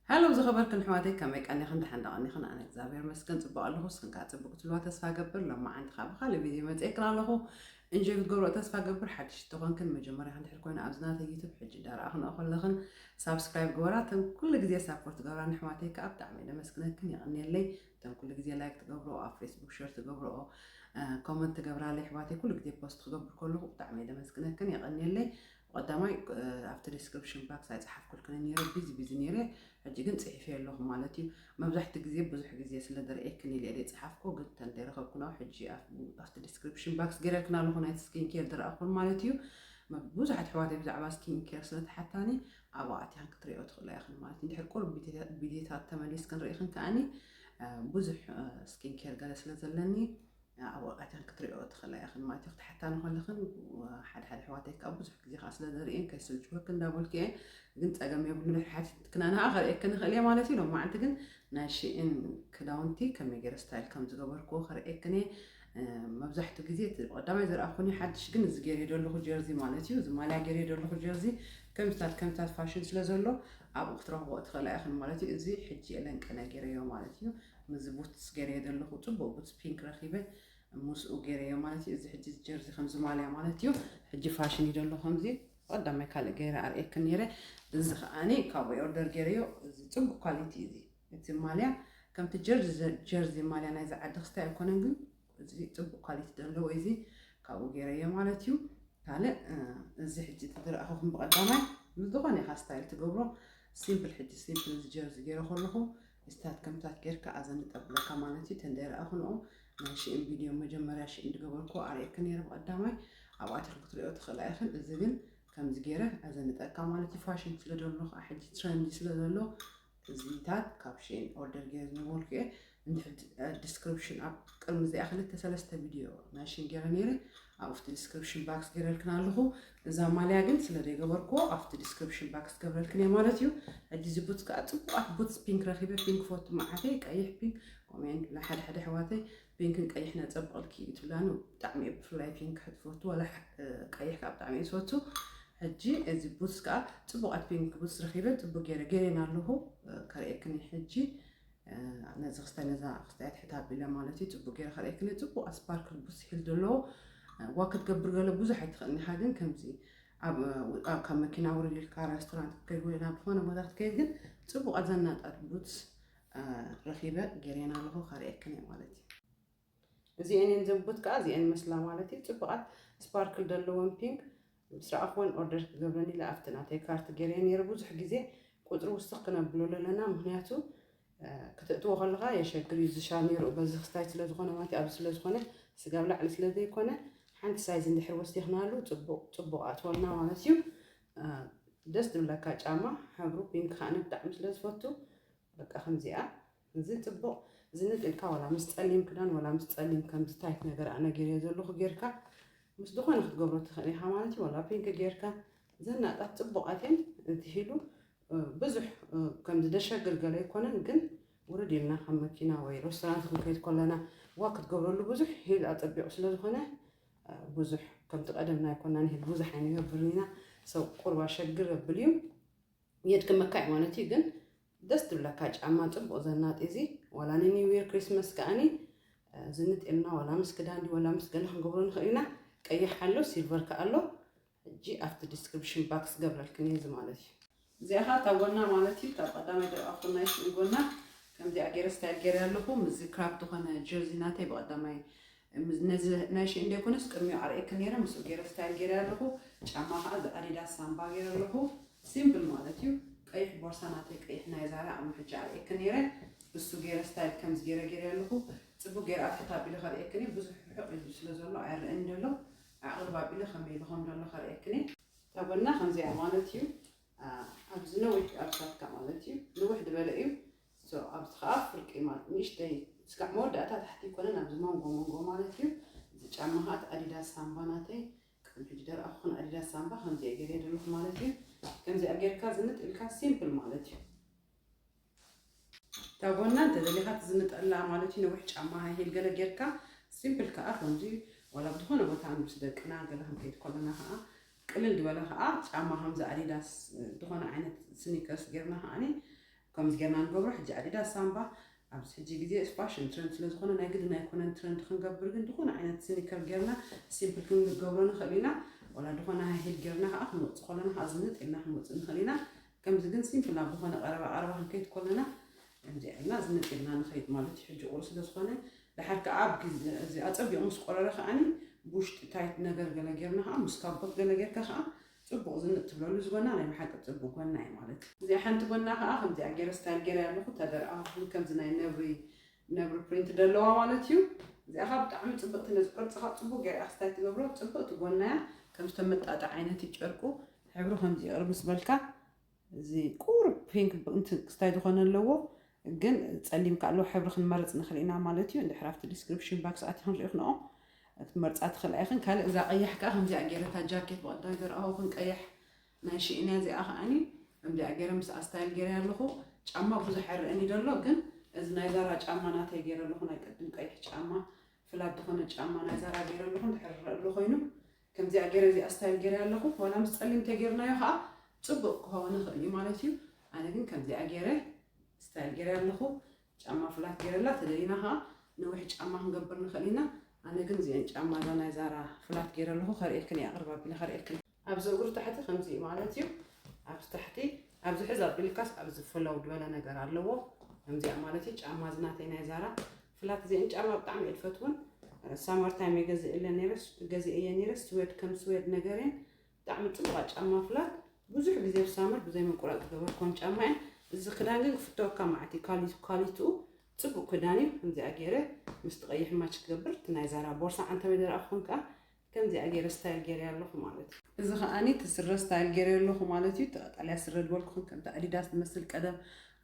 ሃሎ ዝኸበርክን ኣሕዋተይ፣ ከመይ ቀኒኽን? ደሓን ዶ ቀኒኽን? ኣነ እግዚኣብሔር ይመስገን ጽቡቕ ኣለኹ። እስኽን ከኣ ጽቡቕ ክትህልዋ ተስፋ እገብር። ሎማዓንቲ ከኣ ብኻልእ ቪድዮ መጺኤክን ኣለኹ። እንጆይ ክትገብርኦ ተስፋ እገብር። ሓድሽ እንተኾንክን መጀመርያ እንድሕር ኮይኑ ኣብዚ ናተይ ዩቱብ ሕጂ እንዳረኣኽንኦ ከለኽን ሳብስክራይብ ግበራ። እተን ኩሉ ግዜ ሳፖርት ትገብራኒ ኣሕዋተይ ከኣ ብጣዕሚ እየ ደመስግነክን፣ የቐንየለይ። እተን ኩሉ ግዜ ላይክ ትገብርኦ፣ ኣብ ፌስቡክ ሸር ትገብርኦ፣ እ፣ ኮመንት ትገብራለይ ኣሕዋተይ፣ ኩሉ ግዜ ፖስት ክገብር ከለኹ ብጣዕሚ እየ ደመስግነክን፣ የቐንየለይ። ቀዳማይ፣ እ፣ ኣብቲ ዲስክሪፕሽን ባክስ ኣይጸሓፍኩልክን ነይረ፣ ቢዚ ቢዚ ነይረ። ሕጂ ግን ጽሒፈ ኣለኹ ማለት እዩ። መብዛሕትኡ ግዜ ብዙሕ ግዜ ስለ ዝርእየክን ኢለ እየ ዘይጸሓፍኩ፣ ግን ተን ዘይረኸብኩን ኣብ ሕጂ ኣብ-፣ ኣብቲ ዲስክሪፕሽን ባክስ ገይረልክን ኣለኹ ናይቲ ስኪን ኬር ዝረኣኹን ማለት እዩ። መ-፣ ብዙሓት ኣሕዋተይ ብዛዕባ ስኪን ኬር ስለ ተሓታኒ ኣብኡ ኣቲኽን ክትርእዮ ትኽእላ ኢኽን ማለት እዩ። እንድሕር ቁሩብ ቪድዮ-፣ ቪድዮታት ተመሊስክን ርኢኽን ከኣኒ፣ እ፣ ብዙሕ፣ እ፣ ስኪን ኬር ገለ ስለ ዘለኒ ኣብኡ ኣቲኽን ክትርእዮ ትኽእላ ኢኽን ማለት እዩ። ክትሓታኒ ከለኽን ሓደ ሓደ ኣሕዋተይ ከኣ ብዙሕ ግዜ ከኣ ስለ ዘርእየን ከይስልችወክን እንዳበልኩ እየ። ግን ጸገም የብሉን፣ ድሕሪ ሓቲትክና ንዓ ከርእየክን ይኽእል እየ ማለት እዩ። ሎማዓንቲ ግን ናይ ሺኢን ክዳውንቲ ከመይ ገይረ ስታይል ከም ዝገበርክዎ ከርእየክን እየ። እ፣ መብዛሕትኡ ግዜ እቲ ቀዳማይ ዝረኣኹኒ ሓድሽ ግን እዚ ገይረዮ ዘለኹ ጀርዚ ማለት እዩ። እዚ ማልያ ገይረዮ ዘለኹ ጀርዚ ከምታት ከምታት ፋሽን ስለ ዘሎ ኣብኡ ክትረኽብኦ ትኽእላ ኢኽን ማለት እዩ። እዚ ሕጂ የለን ቀነ ገይረዮ ማለት እዩ። ምስዚ ቡትስ ገይረዮ ዘለኹ ጽቡቕ ቡትስ ፒንክ ረኺበ ምስኡ ገይረዮ ማለት እዩ። እዚ ሕጂ ጀርዚ ከምዚ ማልያ ማለት እዩ። ሕጂ ፋሽን እዩ ዘሎ ከምዚ ቀዳማይ ካልእ ገይረ ኣርእየክን ነይረ። እዚ ከኣኒ ካብኡ ኦርደር ገይረዮ። እዚ ጽቡቕ ኳሊቲ እዩ። እዚ እቲ ማልያ ከምቲ ጀርዚ፣ ጀርዚ ማልያ ናይዚ ዓዲ ክስታይ ኣይኮነን፣ ግን እዚ ጽቡቕ ኳሊቲ ዘለዎ እዚ ካብኡ ገይረዮ ማለት እዩ። ካልእ፣ እ፣ እዚ ሕጂ እቲ ዝረኣኹኹም ብቐዳማይ ምስ ዝኾነ ኢኻ ስታይል ትገብሮ። ሲምፕል ሕጂ ሲምፕል እዚ ጀርዚ ገይረ ከለኹ ስታት ከምታት ጌርካ ኣዘንጠብለካ ማለት እዩ። ተንደይ ረኣኹንኦም ናይ ሽእን ቪድዮ መጀመርያ ሽእን ዝገበርኩ ኣርእየክ ነይረ ብቐዳማይ። ኣብኣትኽን ክትሪኦ ትኽእላ ኢኽን። እዚ ግን ከምዚ ገይረ ኣዘንጠካ ማለት እዩ። ፋሽን ስለ ዘሎ ከዓ ሕጂ ትረንዲ ስለ ዘሎ እዚታት ካብ ሽእን ኦርደር ገይረ ዝነበርኩ እየ። እንድሕር ድ-፣ ዲስክሪፕሽን ኣብ ቅድሚ እዚኣ ክልተ ሰለስተ ቪድዮ ናይ ሽእን ገይረ ነይረ። ኣብቲ ዲስክሪፕሽን ባክስ ገይረልክን ኣለኹ። እዛ ማልያ ግን ስለ ዘይገበርክዎ ኣብቲ ዲስክሪፕሽን ባክስ ገብረልክን እየ ማለት እዩ። ሕጂ እዚ ቡትስ ከዓ ፅቡቃት ቡትስ ፒንክ ረኪበ። ፒንክ ፈቱ መዓተይ፣ ቀይሕ ፒንክ፣ ከምኡ ናይ ሓደ ሓደ ኣሕዋተይ ፒንክን ቀይሕን ኣፀብቐልኪ እዩ ትብላኒ። ብጣዕሚ እየ ብፍላይ ፒንክ ክትፈቱ፣ ዋላ ሕ-፣ ቀይሕ ከዓ ብጣዕሚ እየ ዝፈቱ። ሕጂ እዚ ቡትስ ከዓ ፅቡቃት ፒንክ ቡትስ ረኪበ፣ ፅቡቅ ገይረ ገይረን ኣለኹ። ከርእየክን እየ ሕጂ። እ፣ ነዚ ክስታይ፣ ነዛ ክስታይ ትሕት ኣቢለ ማለት እዩ። ጽቡቅ ገይረ ከርእየክን እየ። ጽቡቅ ስፓርክል ቡትስ ሂል ዘለዎ፣ እ፣ ዋክ ክትገብር ገለ ብዙሕ ኣይትኽእልን ኢኻ፣ ግን ከምዚ ኣብ፣ ኣብ፣ ካብ መኪና ውርድ ኢልካ ሬስቶራንት ክትከይድ ወይ ናብ ዝኾነ ቦታ ክትከይድ ግን ጽቡቃት ዘናጣት ቡትስ፣ እ፣ ረኺበ ገይረን ኣለኹ፣ ከርእየክን እየ ማለት እዩ። እዚአን እየን ዘን ቡት ከዓ እዚአን መስላ ማለት እዩ። ጽቡቃት ስፓርክል ዘለወን ፒንክ ምስ ረኣኽወን ኦርደር ክገብረን ኢለ ኣብቲ ናተይ ካርት ገይረዮ ነይረ። ብዙሕ ግዜ ቁጽሪ ውስኽ ክነብሎ ኣለና፣ ምኽንያቱ፣ እ፣ ክትእትዎ ከለኻ የሸግር እዩ። እዚ ሻኒሩ በዚ ክስታይ ስለ ዝኾነ ማለት እዩ፣ ኣብዚ ስለ ዝኾነ ስጋብ ላዕሊ ስለ ዘይኮነ ሓንቲ ሳይዝ እንድሕር ወሲኽናሉ ጽቡቕ፣ ጽቡቕ ኣትወልና ማለት እዩ። እ፣ ደስ ዝብለካ ጫማ፣ ሕብሩ ፒንክ ከዓ ኣነ ብጣዕሚ ስለ ዝፈቱ፣ በቃ ከምዚኣ። እዚ ጽቡቕ ዝንጥ ኢልካ ዋላ ምስ ጸሊም ክዳን ዋላ ምስ ጸሊም ከምዚ ታይት ነገር ኣነ ገይረዮ ዘለኹ ጌርካ ምስ ዝኾነ ክትገብሮ ትኽእል ኢኻ ማለት እዩ። ዋላ ፒንክ ጌርካ ዘናጣት ጽቡቓት እየን። እቲ ሂሉ፣ እ፣ ብዙሕ፣ እ፣ ከምዚ ደሸግር ገለ ኣይኮነን፣ ግን ውርድ ኢልና ካብ መኪና ወይ ሬስቶራንት ክንከይድ ከለና ዋክ ክትገብረሉ ብዙሕ ሂል ኣጸቢቑ ስለ ዝኾነ፣ እ፣ ብዙሕ ከምቲ ቀደምና ኣይኮናን፣ ሂል ብዙሕ ኣይንገብርን ኢና። ሰብ ቁርባ ሸግር የብል እዩ። የድክመካ እዩ ማለት እዩ። ግን ደስ ትብለካ ጫማ፣ ጽቡቕ ዘናጢ እዚ። ዋላ ንኒው ይር ክሪስመስ ከኣኒ፣ እ፣ ዝንጥ ኢልና ዋላ ምስ ክዳን ድዩ ዋላ ምስ ገለ ክንገብሮ ንኽእል ኢና። ቀይሕ ኣሎ፣ ሲልቨር ከኣ ኣሎ። ሕጂ ኣብቲ ዲስክሪፕሽን ባክስ ገብረልክን እየ እዚ ማለት እዩ። እዚኣ ኸኣ እታ ጎና ማለት እዩ፣ ካብ ቀዳማይ ዝረኣኹ ናይ ሽእን ጎና ከምዚኣ ገይረ ስታይል ገይረ ኣለኹ። ምስዚ ክራፕ ዝኾነ ጀርዚ ናተይ ብቐዳማይ ምስ ነዚ ናይ ሽእን ደይኮነስ ቅድሚኡ ኣርእየክን ነይረ፣ ምስኡ ገይረ ስታይል ገይረ ኣለኹ። ጫማ ኸዓ እዚ ኣዲዳስ ሳምባ ገይረ ኣለኹ። ሲምፕል ማለት እዩ። ቀይሕ ቦርሳ ናተይ ቀይሕ ናይ ዛራ ኣብ ምሕጃ ኣርእየክን ነይረ። እሱ ገይረ ስታይል ከምዚ ገይረ ገይረ ኣለኹ። ጽቡቅ ገይረ ኣብ ትሕቲ ኣቢለ ከርእየክን እየ። ብዙሕ ርሕቕ ኢሉ ስለ ዘሎ ኣይረኣን ዘሎ። ኣቕርብ ኣቢለ ከመይ ኢሉ ከም ዘሎ ከርእየክን እየ። እታ ጎና ከምዚኣ ማለት እዩ። ኣ፣ ኣብዚ ነዊሕ ኣብሳትካ ማለት እዩ። ንውሕ ዝበለ እዩ። ሶ፣ ኣብዚ ኸዓ ፍርቂ ማለት ንእሽተይ ስጋዕ መወዳእታ ታሕቲ ይኮነን፣ ኣብዚ መንጎ መንጎ ማለት እዩ። እዚ ጫማ ኸዓ እቲ ኣዲዳስ ሳምባ ናተይ፣ ቅድሚ ሕጂ ደርኣ ክኾን ኣዲዳስ ሳምባ ከምዚኣ ገይረ ዘለኹ ማለት እዩ። ከምዚኣ ጌርካ ዝንጥ ኢልካ ሲምፕል ማለት እዩ። እታ ጎና እንተደሊኻ ትዝንጠላ ማለት እዩ። ነዊሕ ጫማ ሃይሂል ገለ ጌርካ ሲምፕል ከኣ ከምዚ ዋላ ብዝኾነ ቦታ ምስ ደቅና ገለ ክንከይድ ከለና ከኣ ቅልል ዝበለ ከኣ ጫማ ከምዚ ኣዲዳስ ዝኾነ ዓይነት ስኒከርስ ጌርና ከኣኒ ከምዚ ጌርና ንገብሮ። ሕጂ ኣዲዳስ ሳምባ ኣብዚ ሕጂ ግዜ ፋሽን ትረንድ ስለ ዝኾነ ናይ ግድን ኣይኮነን ትረንድ ክንገብር፣ ግን ዝኾነ ዓይነት ስኒከር ጌርና ሲምፕል ክንገብሮ ንኽእል ኢና። ወላ ዝኾነ ሃይ ሂል ጌርና ከዓ ክንወፅእ ከለና ከዓ ዝንጥ ኢልና ክንወፅእ ንኽእል ኢና። ከምዚ ግን ሲምፕል ናብ ዝኾነ ቀረባ ቀረባ ክንከይድ ከለና ከምዚ ኢልና ዝንጥ ኢልና ንኸይድ ማለት እዩ። ሕጂ ቁሩብ ስለ ዝኾነ ድሓር ከዓ ኣብ ግዜ እዚ ኣፀቢቑ ምስ ቆረረ ከዓኒ ብውሽጢ ታይት ነገር ገለ ጌርና ከዓ ምስ ካቦት ገለ ጌርካ ከዓ ፅቡቕ ዝንጥ ትብለሉ። እዚ ጎና ናይ ብሓቂ ፅቡቕ ጎና እዩ ማለት እዩ። እዚኣ ሓንቲ ጎና ከዓ ከምዚኣ ገይረ ስታይል ገይረ ኣለኹ። ተደርኣ እውን ከምዚ ናይ ነብሪ ነብሪ ፕሪንት ደለዋ ማለት እዩ። እዚኣ ከዓ ብጣዕሚ ፅብቕቲ ነዚ ቅርፂ ከዓ ፅቡቕ ገይረ ስታይል ትገብሮ። ፅብቕቲ ጎና እያ። ከም ዝተመጣጠ ዓይነት እዩ ጨርቁ። ሕብሩ ከምዚ ይቕር ምስ በልካ እዚ ቁሩብ ፒንክ እንትን ክስታይ ዝኾነ ኣለዎ፣ ግን ጸሊም ከኣ ኣለዎ። ሕብሪ ክንመርጽ ንኽእል ኢና ማለት እዩ። እንድሕር ኣብቲ ዲስክሪፕሽን ባክስ ኣቲኽን ርኢኽንኦ ክትመርጻ ትኽእላ ኢኽን። ካልእ እዛ ቀያሕ ከኣ ከምዚኣ ገይረ እታ ጃኬት ብቐዳማይ ዘርኣኹኽን ቀያሕ ናይ ሽኢን እያ። እዚኣ ከኣኒ ከምዚኣ ገይረ ምስኣ ስታይል ገይረ ኣለኹ። ጫማ ብዙሕ ኣይረኣን እዩ ዘሎ፣ ግን እዚ ናይ ዛራ ጫማ ናተይ ገይረ ኣለኹ። ናይ ቅድም ቀይሕ ጫማ፣ ፍላት ዝኾነ ጫማ ናይ ዛራ ገይረ ኣለኹ። እንድሕር ረኣ ኣሎ ኮይኑ ከምዚኣ ገይረ እዚኣ ስታይል ገይረ ኣለኹ። ዋላ ምስ ጸሊም ተገይርናዮ ከዓ ጽቡቕ ክኸውን ይኽእል እዩ ማለት እዩ። ኣነ ግን ከምዚኣ ገይረ ስታይል ገይረ ኣለኹ። ጫማ ፍላት ገይረላ ተደሊና ከዓ ነዊሕ ጫማ ክንገብር ንኽእል ኢና። ኣነ ግን እዚአን ጫማ እዛ ናይ ዛራ ፍላት ገይረ ኣለኹ። ከርእየክን እየ፣ ቅርብ ኣቢለ ከርእየክን። ኣብዚ እግሩ ታሕቲ ከምዚ እዩ ማለት እዩ። ኣብዚ ታሕቲ፣ ኣብዚ ሕዚ ኣቢልካስ ኣብዚ ፍለው ዝበለ ነገር ኣለዎ። ከምዚኣ ማለት እዩ። ጫማ እዚ ናተይ ናይ ዛራ ፍላት እዚአን ጫማ ብጣዕሚ እየ ዝፈትወን። ሳመር ታይም እየ ገዚኤለ ነይረ፣ ገዚኤየ ነይረ። ስዌድ ከም ስዌድ ነገር እየን። ብጣዕሚ ጽቡቓት ጫማ ፍላት። ብዙሕ ግዜ ብሳመር ብዘይ ምቁራጽ ዝገበርኩወን ጫማ እየን። እዚ ክዳን ግን ክፍተወካ መዓት እዩ። ኳሊቲ-፣ ኳሊቲኡ ጽቡቕ ክዳን እዩ። ከምዚኣ ገይረ ምስቲ ቀይሕ ማች ክገብር፣ እቲ ናይ ዛራ ቦርሳ ዓንተበይ ደረኣ ክኾን ከኣ ከምዚኣ ገይረ ስታይል ገይረ ኣለኹ ማለት እዩ። እዚ ከኣኒ እቲ ስረ ስታይል ገይረ ኣለኹ ማለት እዩ። እቲ ቀጠልያ ስረ ዝበልኩኹም ከምቲ ኣዲዳስ ዝመስል ቀደም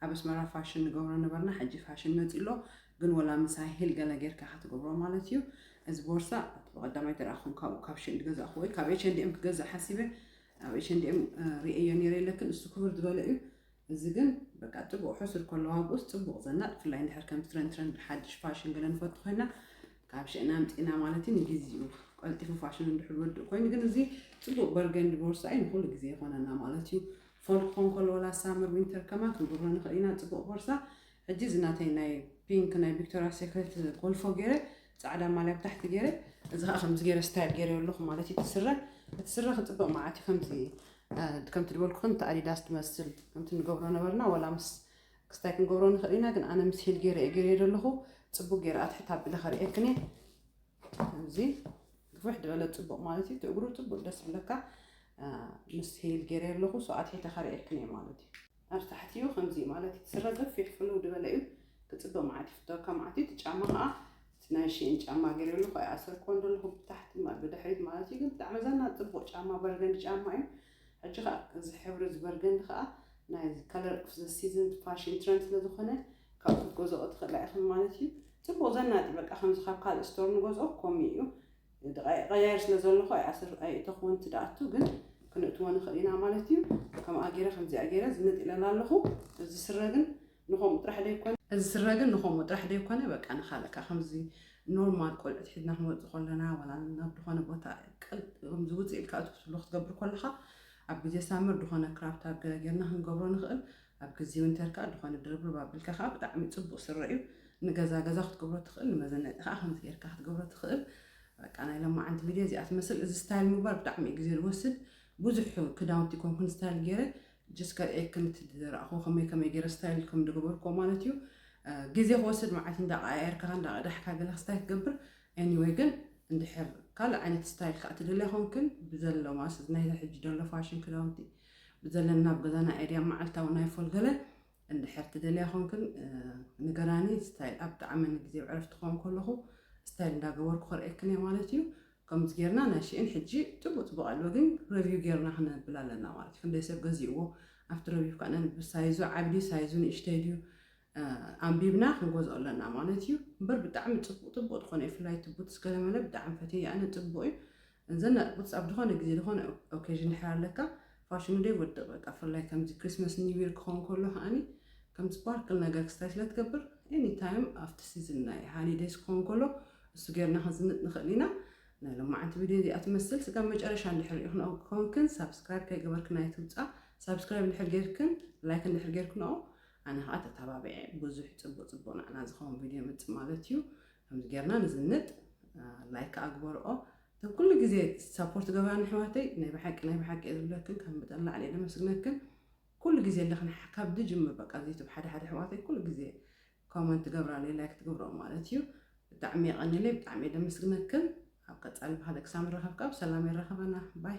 ኣብ ኣስመራ ፋሽን ንገብሮ ነበርና። ሕጂ ፋሽን መጺኡ ኣሎ፣ ግን ወላ ምሳይ ሂል ገለ ጌርካ ኢኻ ትገብሮ ማለት እዩ። እዚ ቦርሳ ብቐዳማይ ተረኣኹም ካብኡ ካብ ሽን ዝገዛእኹ ወይ ካብ ኤች ኤንድ ኤም ክገዝእ ሓሲበ ኣብ ኤች ኤንድ ኤም ርእየዮ ነይረ የለክን፣ እሱ ክብር ዝበለ እዩ። እዚ ግን በቃ ጽቡቕ ሕሱር ከሎ ዋግኡስ ጽቡቕ ዘናጥ፣ ብፍላይ እንድሕር ከም ትረንድ ትረንድ ሓድሽ ፋሽን ገለ ንፈቱ ኮይና ካብ ሽእና ኣምጺእና ማለት እዩ። ንግዜኡ ቀልጢፉ ፋሽን እንድሕር ወድእ ኮይኑ ግን እዚ ጽቡቕ በርገንዲ ቦርሳ እዩ፣ ንኹሉ ግዜ ይኾነና ማለት እዩ። ፎል ክኾን ከሎ ወላ ሳመር ዊንተር ከማን ክንገብሮ ንኽእል ኢና ጽቡቕ ቦርሳ። ሕጂ እዚ ናተይ ናይ ፒንክ ናይ ቪክቶሪያ ሴክሬት ጎልፎ ገይረ ጻዕዳ ማልያ ብታሕቲ ገይረ፣ እዚ ከዓ ከምዚ ገይረ ስታይል ገይረ ኣለኹ ማለት እዩ። እቲ ስረ፣ እቲ ስረ ክጽብቕ መዓት እዩ። ከምዚ እ፣ ከምቲ ዝበልኩኽን እቲ ኣዲዳስ ትመስል ከምቲ ንገብሮ ነበርና፣ ወላ ምስ ክስታይ ክንገብሮ ንኽእል ኢና፣ ግን ኣነ ምስ ሂል ገይረ እየ ገይረ ዘለኹ። ጽቡቕ ገይረ ኣትሕት ኣቢለ ከርእየክን እየ። እዚ ግፍሕ ዝበለ ጽቡቕ ማለት እዩ። እቲ እግሩ ጽቡቕ ደስ ይብለካ። እ፣ ምስ ሂል ገይረ ኣለኹ፣ ሶ ኣትሒተ ከርእየክን እየ ማለት እዩ። ኣብ ታሕቲኡ ከምዚ ማለት እዩ። እቲ ስረ ገፊሕ ፍልው ዝበለ እዩ። ክጽብቕ መዓት ይፍተወካ ማለት እዩ። እቲ ጫማ ኸዓ እቲ ናይ ሽን ጫማ ገይረ ኣለኹ፣ ኣይኣሰርክዎን ዘለኹ ብታሕቲ ማ-፣ ብድሕሪት ማለት እዩ። ግን ብጣዕሚ ዘናጥ ጽቡቕ ጫማ፣ በርገንዲ ጫማ እዩ። ሕጂ ኸዓ እዚ ሕብሪ እዚ በርገንዲ ኸዓ ናይ color of the season ፋሽን ትረንድ ስለ ዝኾነ ካብኡ ክትገዝኦ ትኽእላ ኢኽን ማለት እዩ። ጽቡቕ ዘናጥ እዩ። በቃ ከምዚ ካብ ካልእ ስቶር ንገዝኦ ከምኡ እዩ። ደቃይቕ ቀያይር ስለ ዘለኹ ኣይኣስር-፣ ኣይእተኽዎን እቲ ደኣቱ ግን ክንእትዎ ንኽእል ኢና ማለት እዩ። ከምኣ ገይረ ከምዚኣ ገይረ ዝንጥ ኢለላ ኣለኹ። እዚ ስረ ግን ንኸምኡ ጥራሕ ደይኮነ፣ እዚ ስረ ግን ንኸምኡ ጥራሕ ደይኮነ፣ በቃ ንኻልእ ከኣ ከምዚ ኖርማል ቆልዑት ሒዝና ክንወጽእ ከለና፣ ዋላ ናብ ዝኾነ ቦታ ቀል-፣ ከምዚ ውጽእ ኢልካ እትው ክትብሎ ክትገብር ከለኻ፣ ኣብ ግዜ ሳመር ዝኾነ ክራፕ ታፕ ገለ ጌርና ክንገብሮ ንኽእል። ኣብ ግዜ ዊንተር ከኣ ዝኾነ ድርብርብ ኣቢልካ ከኣ ብጣዕሚ ጽቡቕ ስረ እዩ። ንገዛ ገዛ ክትገብሮ ትኽእል፣ ንመዘነጢ ከኣ ከምዚ ጌርካ ክትገብሮ ትኽእል። በቃ ናይ ሎማዓንቲ ቪድዮ እዚኣ ትመስል። እዚ ስታይል ምግባር ብጣዕሚ እዩ ግዜ ዝወስድ። ብዙሕ ክዳውንቲ ኮንኩን ስታይል ገይረ ጀስት ከርእየክን እቲ ዝረኣኹ ከመይ ከመይ ገይረ ስታይል ከም ዝገበርኩዎ ማለት እዩ። እ፣ ግዜ ክወስድ መዓት እንዳቀያየርካ እንዳቀዳሕካ ገለ ክስታይ ትገብር። ኤኒወይ ግን እንድሕር ካልእ ዓይነት ስታይል ከኣ ትደልያ ኮንክን ብዘሎ ማስ ናይ ሕጂ ዘሎ ፋሽን ክዳውንቲ ብዘለና ኣብ ገዛና ኤድያ መዓልታዊ ናይ ፎል ገለ እንድሕር ትደልያ ኮንክን፣ እ፣ ንገራኒ ስታይል ኣብ ጣዕመኒ ግዜ ኣብ ዕረፍቲ ክኸውን ከለኹ ስታይል እንዳገበርኩ ከርእየክን እየ ማለት እዩ። ከምዚ ጌርና ናይ ሽእን ሕጂ ጽቡቕ ጽቡቕ ኣሎ፣ ግን ረቪው ጌርና ክነብል ኣለና ማለት እዩ። ክንደይ ሰብ ገዚእዎ ኣብቲ ረቪው ከኣ ነንብብ፣ ሳይዙ ዓቢ ድዩ ሳይዙ ንእሽተይ ድዩ፣ እ፣ ኣንቢብና ክንገዝኦ ኣለና ማለት እዩ። እምበር ብጣዕሚ ጽቡቕ ጽቡቕ ዝኾነ እዩ። ብፍላይ እቲ ቡትስ ገለመለ ብጣዕሚ ፈትየ ኣነ፣ ጽቡቕ እዩ። ዘናጥ ቡትስ ኣብ ዝኾነ ግዜ ዝኾነ ኦኬዥን ድሕር ኣለካ ፋሽኑ ደይ ወድቕ በቃ። ብፍላይ ከምዚ ክሪስማስ ኒው ይር ክኸውን ከሎ ከኣኒ ከም ስፓርክል ነገር ክስታይ ስለ ትገብር ኤኒ ታይም ኣብቲ ሲዝን ናይ ሃሊዴይስ ክኸውን ከሎ እሱ ጌርና ክንዝንጥ ንኽእል ኢና። ናይ ሎማዓንቲ ቪድዮ እዚኣ ትመስል። ስጋብ መጨረሻ እንድሕር ርኢኽንኦ ክኾንክን ሳብስክራይብ ከይገበርክን ኣይትውጻ። ሳብስክራይብ እንድሕር ጌርክን ላይክ እንድሕር ጌርክንኦ ኣነ ከዓ ተተባቢዐ ብዙሕ ፅቡቅ ፅቡቅ ንዓና ዝኸውን ቪድዮ ምፅእ ማለት እዩ። ከምዚ ጌርና ንዝንጥ። ላይክ ኣግበርኦ። እቶም ኩሉ ግዜ ሳፖርት ገብራኒ ኣሕዋተይ፣ ናይ ብሓቂ ናይ ብሓቂ እየ ዝብለክን ካብ መጠን ላዕሊ እየ ዘመስግነክን። ኩሉ ግዜ ኣለክን ካብ ድጅምር በቃ ዩቱብ ሓደ ሓደ ኣሕዋተይ ኩሉ ግዜ ኮመንት ትገብራለይ ላይክ ትገብርኦ ማለት እዩ። ብጣዕሚ የቐንየለይ፣ ብጣዕሚ እየ ዘመስግነክን። ኣብ ቀፃሊ ብካልእ ክሳብ ንራኸብ ከዓ ብሰላም የራኸበና። ባይ።